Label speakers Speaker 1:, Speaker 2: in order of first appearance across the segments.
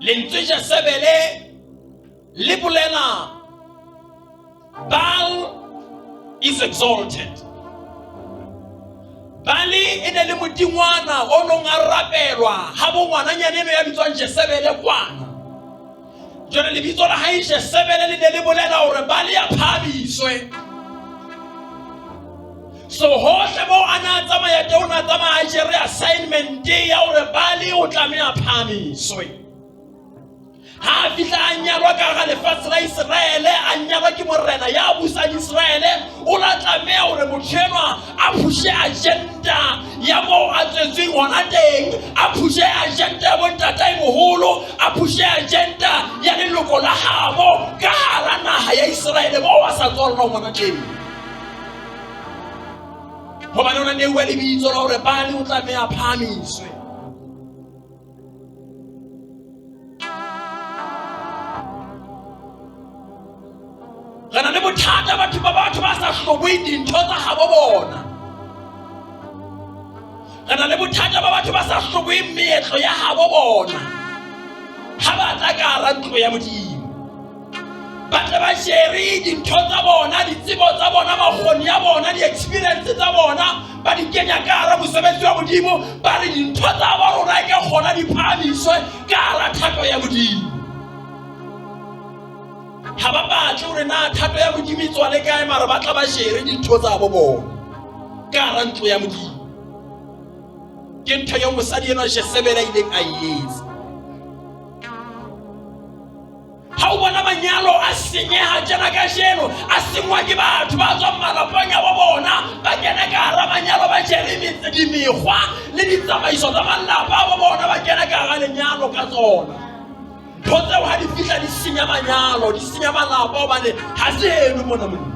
Speaker 1: Lentswe Jesebele le bolela Baal is exalted. Baale e ne le modingwana o nong a rapelwa ha bo ngwananyane eno ya bitswang Jesebele kwana. Jwale lebitso la hae Jesebele le ne le bolela hore Baale ya phahamiswe. So hohle moo a na tsamaya teng o na tsamaya a jere assignment ya hore Baale o tlameha phahamiswe. Ha a fihla a nyalwa ka hara lefatshe la Iseraele, a nyalwa ke morena ya busang Iseraele, o la tlameha hore motho enwa a phushe agenda ya moo a tswetsweng hona teng, a phushe agenda ya bontatae moholo, a phushe agenda ya leloko la habo ka hara naha ya Iseraele moo a sa tswallwang hona teng. Hobane o na neuwa lebitso la hore Baale o tlameha a phahamiswe. Re na le bothata batho ba batho ba sa hloboeng dintho tsa habo bona. Re na le bothata ba batho ba sa hloboeng meetlo ya habo bona. Ha ba tla ka hara ntlo ya Modimo, ba tle ba jere dintho tsa bona, ditsebo tsa bona, makgoni a bona, di-experience tsa bona, ba di kenya ka hara mosebetsi wa Modimo, ba re dintho tsa bo rona e ka kgona di phahamiswe ka hara thato ya Modimo. Ha ba batle hore na thato ya Modimo e tswa le kae, mara ba tla ba jere dintho tsa bo bona ka hara ntlo ya Modimo. Ke ntho eo mosadi enwa Jesebele a ileng a e etsa. Ha o bona manyalo a senyeha tjena kajeno, a sengwa ke batho ba tswang malapeng a bo bona, ba kena ka hara manyalo ba jere metse, dimekgwa le ditsamaiso tsa malapa a bo bona, ba kena ka hara lenyalo ka tsona. Ntho tseo ha di fihla di senya manyalo, di senya malapa, hobane ha se heno mona monna.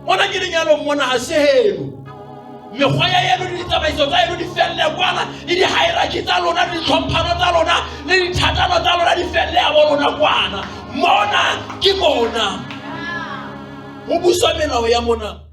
Speaker 1: Mona ke lenyalong mona ha se heno. Mekgwa ya eno le ditsamaiso tsa eno di felle kwana, le di-hierarchy tsa lona le ditlhomphano tsa lona le dithatano tsa lona di felle ya bo lona kwana. Mona ke mona ho buswa melao ya mona.